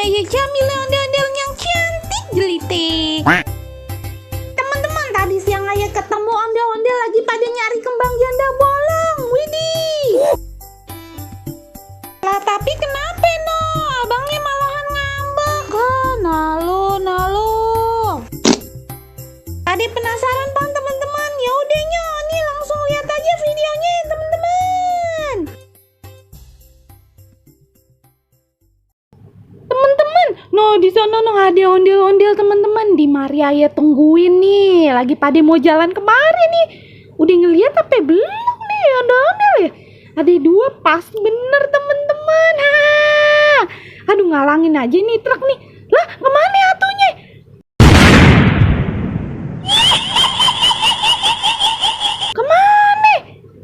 aja Jamila ondel-ondel yang cantik jeliti. Teman-teman, tadi siang ayah ketemu ondel-ondel lagi pada nyari kembang janda bolong. Widih. Lah tapi kenapa no? Abangnya malahan ngambek. Nalu. Tadi penasaran bang teman-teman? Ya udah nih langsung lihat aja videonya teman-teman. Teman-teman, di sana ada ondel-ondel teman-teman. Di Maria ya tungguin nih, lagi pada mau jalan kemari nih. Udah ngeliat apa belum nih ondel-ondel ya? Ada dua pas bener teman-teman. Aduh ngalangin aja nih truk nih. Lah kemana atunya? Kemana?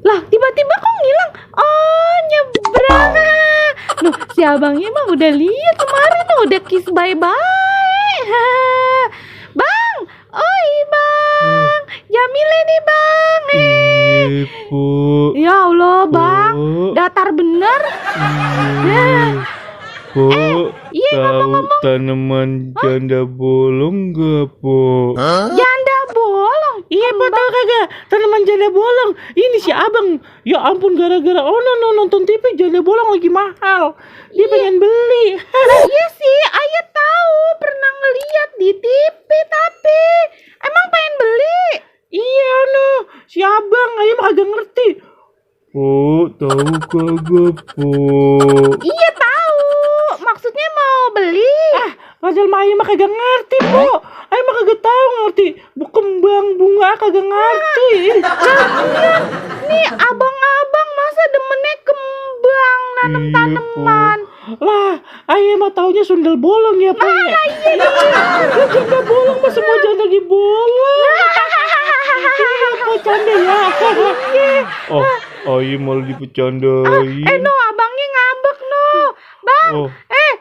Lah tiba-tiba kok ngilang? Oh nyebrang. Si abangnya mah udah lihat kemarin udah kiss bye-bye. Bang, oi bang, Jamile nih bang. Bu. Ya Allah bang, datar bener. Bu, Iya tahu tanaman janda bolong gak, Bu? Janda bolong. Iya, Bu, tahu kagak? Tanaman janda bolong. Ini si abang. Ya ampun, gara-gara nonton TV janda bolong lagi mahal. Dia pengen beli. Iya sih, ayah tahu pernah ngeliat di TV tapi emang pengen beli. Iya, si abang. Ayah mah kagak ngerti. Bu, tahu kagak, Bu? Iya tahu, maksudnya mau beli. Padahal mah ayah mah kagak ngerti, Bu. Ayah mah kagak tahu ngerti. Bu kembang bunga kagak ngerti. Nih abang-abang masa demennya kembang nanem tanaman. Lah, ayah mah taunya sundel bolong ya, Pak. Iya. Janda bolong mah semua janda di bolong. Apa canda ya? Ayah malah dipecandain. Abangnya ngambek Bang,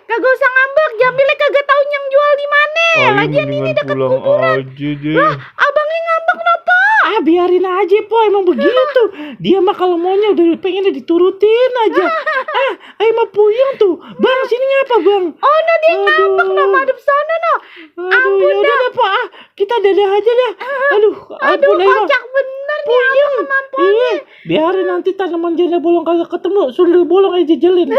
kagak usah ngambek. Jamile kagak tahu yang jual di mana. Lagian ini deket pulang kuburan. aja deh. Lah, abangnya ngambek Pak. Biarin aja, Po. Emang begitu. Dia mah kalau maunya udah pengen diturutin aja. Ayah mah puyeng tuh. Bang, sini ngapa, Bang? Dia ngambek madep sana Aduh, ya udah deh, Po. Kita dadah aja dah. Aduh, ampun, Ayah mah kocak bener nih puyeng. kemampuannya. Iya, biarin nanti tanaman janda bolong kagak ketemu, sundel bolong aja jejelin. Ya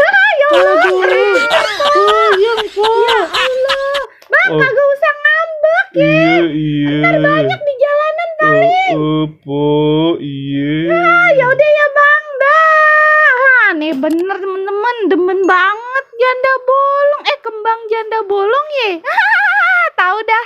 Allah. Puyeng, Po. Ya Allah. Bang, kagak usah ngambek ya. Iya. Ntar banyak di jalanan kali. Po, iya. Ya udah ya Bang, dah. Aneh bener temen-temen, demen banget janda bolong. Kembang janda bolong ya. Tahu dah.